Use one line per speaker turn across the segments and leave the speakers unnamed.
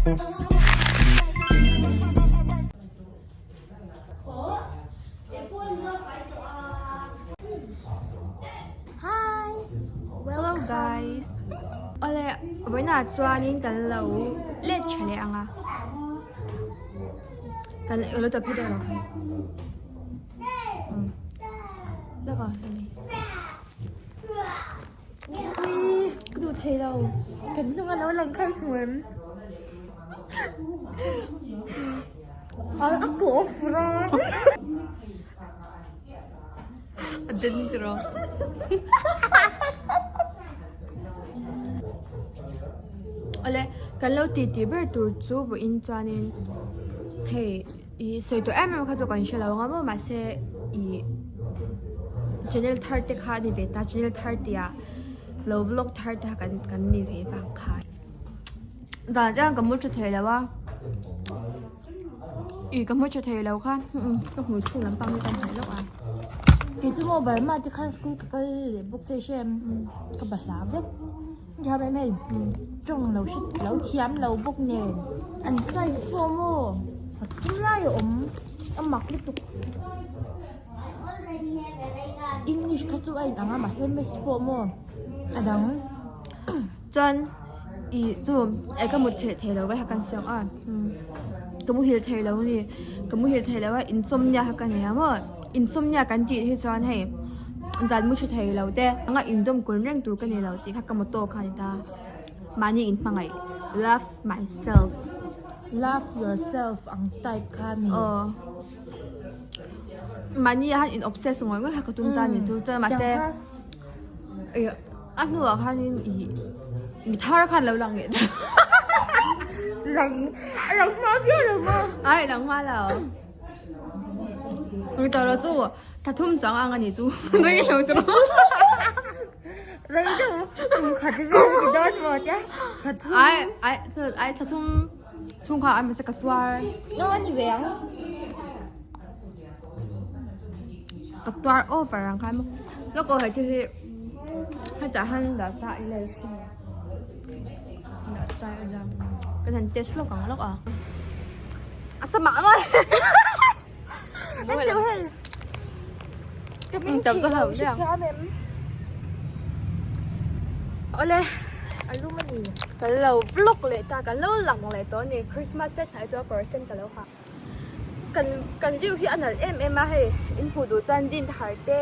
Hi! Hello guys! Awle, vawiinah chuanin kan lo let tha leh ang a. Kan lo tawp hi deuh ang. Laka hemi.
Ui, ka duh thei lo. Kan hnung a lo lang kha i hmu em? A pawh a fur a.
A den tiraw. Awle, kan lo ti tih ber tur chu vawiin chuanin hei Ih sawi tawh em em kha chu kan hre lo ang a maw mahse ih channel thar te kha a ni ve ta channel thar tih ah lo vlog thar te kha kan kan ni ve vang khan zan te ka mu tha thei lo a ih ka mu tha thei lo kha ka hmui chhung lampang hi ka hnaih lawk a.
Kei chu maw Burma te khan school ka kal leh bawk se hrem ka bahla vek. Thiam em hei tawng lo hre lo thiam lo bawk nen an size pawh maw a thum lai a awm a mak lutuk english kha chu a in ang a mahse maths pawh maw a dang
chuan ih chu eh ka mut theih thei lo vek a kan siam a ka muhil thei lo a ni ka muhil thei lo a insawmnia kha ka nei a maw insawmnia kan tih hi chuan hei zan mu tha thei lo te anga indawm kun reng tur ka nei lo tih kha ka motto kha a ni ta mahni inhmangaih love myself
love yourself ang type kha a ni
aw mahni ah hian in obsess ngawih ngawih kha ka tum ta a ni chu chuan mahse ih a hnuah khanin ih mi thar khan lo lang leh ta
lang a lang hma viau lo maw
ai lang hma lo. Ni tawh lo chu thla thum chuang ang a ni chu rei lo tawh
rei deuh kum khat vel ti dawn maw tia thla thum
ai ai chu ai thla thum chhung kha a mahse ka tuar
no a ni ve ang
ka tuar over ang khan maw lawk aw hei khi hi hetah hian dah ta ila dah ta ila kan han test lawk ang lawk a. A sama mai. Awle kan lo vlog leh ta kan lo lang leh tawh a ni Christmas te hnai tawh a kawr sen ka lo ha kan kan view hi a nalh em em a hei in hmuh duh chuan din thar te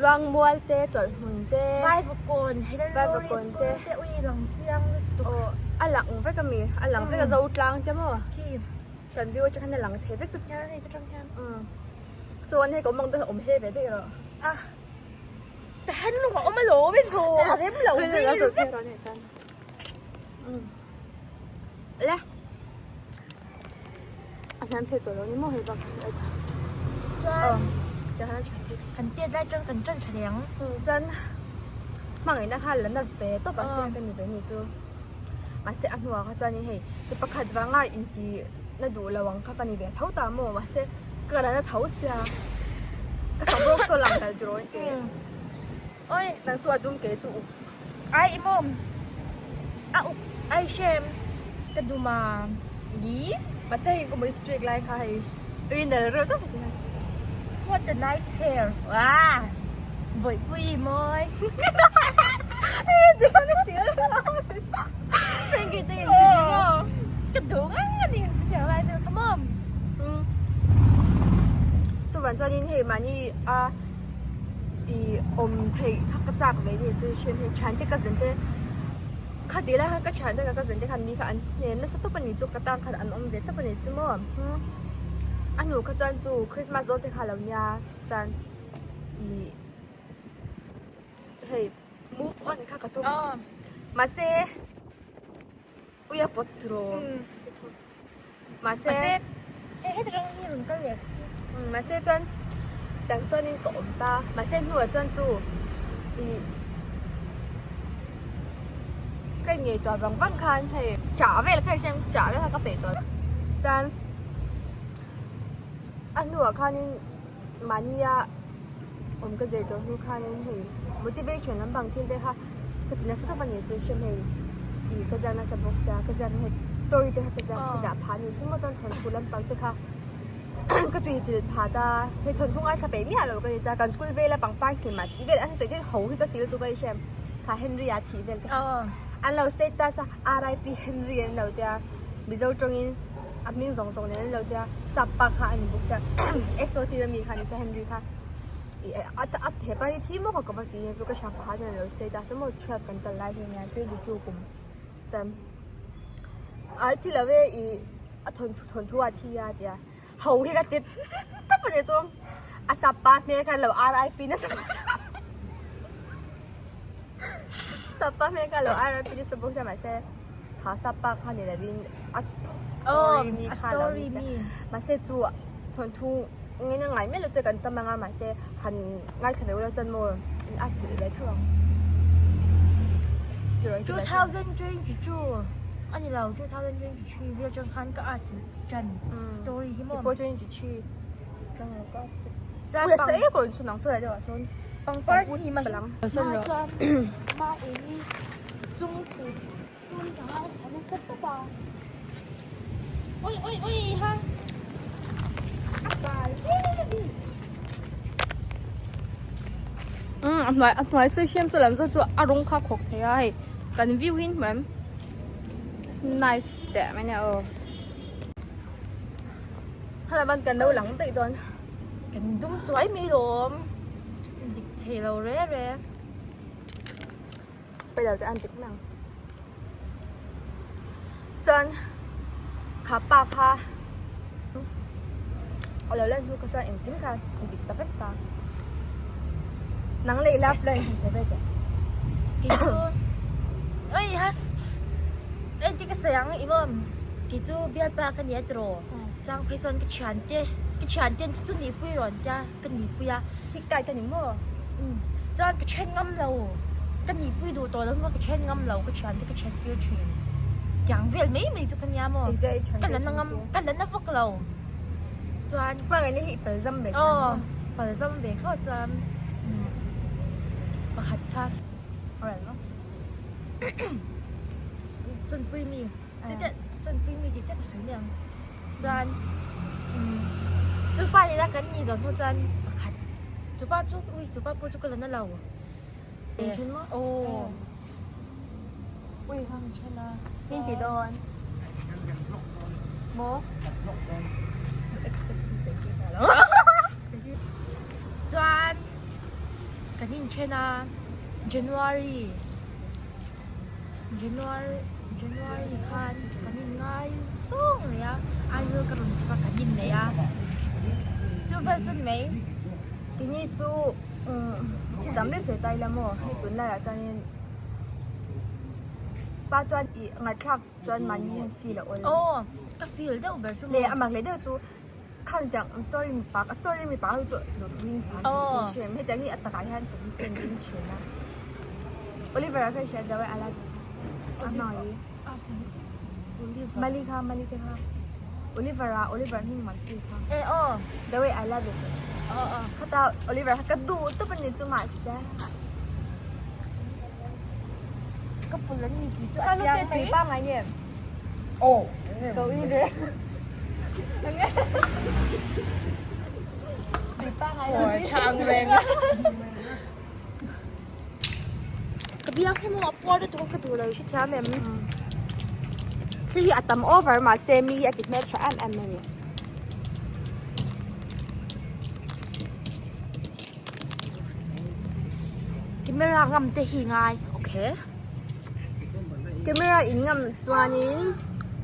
Ruangmual te chawlhhmun te
Vaivakawn Vaivakawn te ui lang chiang lutuk
aw a lang vek ami a lang vek a zo tlang te maw khi kan view atang hian a lang thei vek chu
hei te tang hian
umm chuan hei ka awm ang te awm he ve daih erawh
a ta hen lung a awm alawm i zo a rem lo vel vek
umm le A hniam thei tawh lo ni maw hei bak hi a tha.
Chuan kan tiat lai chuan kan tan tha leh ang.
Chuan hmangaihna kha la na ve tawp ang che ka ni ve ni chu. Mahse a hnuah kha chuanin hei mi pakhat vanga inti na duh lo ang kha ka ni ve tho ta maw mahse ka la na tho sia. Ka sam rawk saw lang dal tiraw in ti.
Oi
nang chu a dum ke chu uk.
Ai i mawm a uk ai hrem ka dum a.
Yes. Mahse hei ka mui straight lai kha hei ui nal reuh tak a
What a nice hair. Wah. Bawihpui i mawi.
Frankie te in chin i maw.
Ka duh ngang a ni. Hetiang lai vel kha maw.
Chuvan chuanin hei mahni a I awm theih kha ka chak ve ni chu then hei thiante cousin te kha tih lai khan ka thiante ka cousin te khan mi kha an hnem nasa tawp a ni chu ka tan khan an awm ve tawp a ni chu maw a hnu kha chuan chu christmas dawn te kha lo nia chuan ih hei move on kha ka tum mahse ui a vawt tiraw Mahse
hei heti rawng hi rawn kal leh
mahse chuan dang chuanin ka awm ta mahse hnuah chuan chu ih ka in ngei tawh vang vang khan hei chah vel kha hriat chah vel kha ka peih tawh chuan a hnuah khanin mahnia awm ka zir tawh hnu khanin hei motivation lampang thil te kha ka ti nasa tawp a ni chu hriat hei. I ka ziak nasa bawk sia ka ziak na hei story te kha ka ziak ka ziah phah a ni chu maw chuan thawnthu lampang te kha ka tui chilh phah ta hei thawnthu ngaithla peih miah lo ka ni ta kan school vela pangpar hlim ah tih vel an sawi hian ho hi ka ti lutuk a i hre em kha Henry a thih vel te kha an lo status a RIP Henry an lo tia Mizo tawngin a hming zawng zawng nen an lo tia sap pa kha a ni bawk sia SOT ami kha a ni sia Henry kha. A hepa hi thi maw ka va ti chu ka hria paha chuan alo status a maw 12 kan kal lai hi ania 22 kum chuan ai thi lo e ih a thawnthu thawnthu ah thi a tia ho hi ka ti tawp a ni chu a sap pa hmel khan lo RIP nasa bawk sia sap pa hmel khan lo RIP nasa bawk sia mahse kha sap pa kha ni lovin a story mi kha lo ni sia mahse chu thawnthu. Ngei na ngai miah lo te kan tam ang a mahse han ngaithla ve ula chuan maw in at chilh ve tho ang.
2022 a ni lo 2023 vel atang khan ka at chilh tan story hi maw.
2023 atang lo ka at chilh. Ui a sawi kawr chu nang chuan deuh ah sawn
pangpar hi ma hi ma chuan ma eng i chung thu story ka ngaithla nasa tawp a. Ui ui ui ha.
Um a hnuai a hnuai sawi siam chu lam zawk chu a rawng kha khawk thei a hei kan view hi hmu em nice teh mai nia aw helai ban kan lo lang daih dawn
kan dum chuai mai lawm dik thei lo re re.
Pedal te an dik mai ang chuan kha pa kha a lo lan hnu kha chuan engkim kha a dik ta vek ta nang leh love line han sawi ve teh
kei chu oi ha engtin ka sawi ang i maw kei chu bialpa ka nia tiraw chang phei chuan ka thiante ka thiante chu chu nihpui rawn tia. Ka nihpui a.
Thik kai ka ni maw?
Umm. Chuan ka then ngam lo. Ka nihpui duh tawh lo maw ka then ngam lo. Ka thiante ka then tir thin. Tiang vel mai mai chu ka nia maw? Ka la na ngam, ka la na vak lo. Chuan.
Hmangaihna hi i pal zam ve
kha. Aw, pal zam ve kha chuan pakhat kha.
Alright maw?
Chawnpui mi. Chutia chawnpui mi tih chiah ka sawi mai ang. Chuan chupa nena kan nih zawh hnu chuan pakhat chupa chu ui chupa pawh chu ka la na lo.
Engthen maw?
Aw.
Ui ha engthen a. Min ti dawn. Maw?
Chuan kan inthen a January. January January khan kan in ngai zawng leh a Aizawl ka rawn chhuak kan in nei a chu vel chu ni mai.
Tini chu thil dang daih sawi ta ila maw hei tunlaiah chuanin pa chuan ih ngaihthlak chuan mahni hian feel a awl.
Aw ka feel deuh ber chu maw.
Leh a mak leh deuh chu. Khang tiang story mipa ka story mipa ho chu duhthawh in san thei thin thin hetiang hi a takah hian ka en ding thin a Oliver a kha i hriat deuh e ala a hmangaih hi Mali kha Mali te kha Oliver a Oliver hming man tu kha
e aw
the way I love it khata Oliver kha ka duh tawp a ni chu mahse
ka pul an ni tih chu a chiang mai
tui pangngai nge Ko i ve.
Chang reng. Ka biang hi maw a puar lutuk a ka duh lo i hrethiam em?
Khi hi a tam over mahse mi hi a ti hmel tha em em a ni.
Camera ngam te hi ngai okay.
Camera in ngam chuanin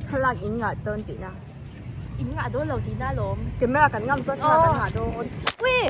thlalak in ngah dawn tihna.
In ngah dawn lo tihna alawm.
Camera kan ngam chuan thlalak kan ngah dawn. Ui!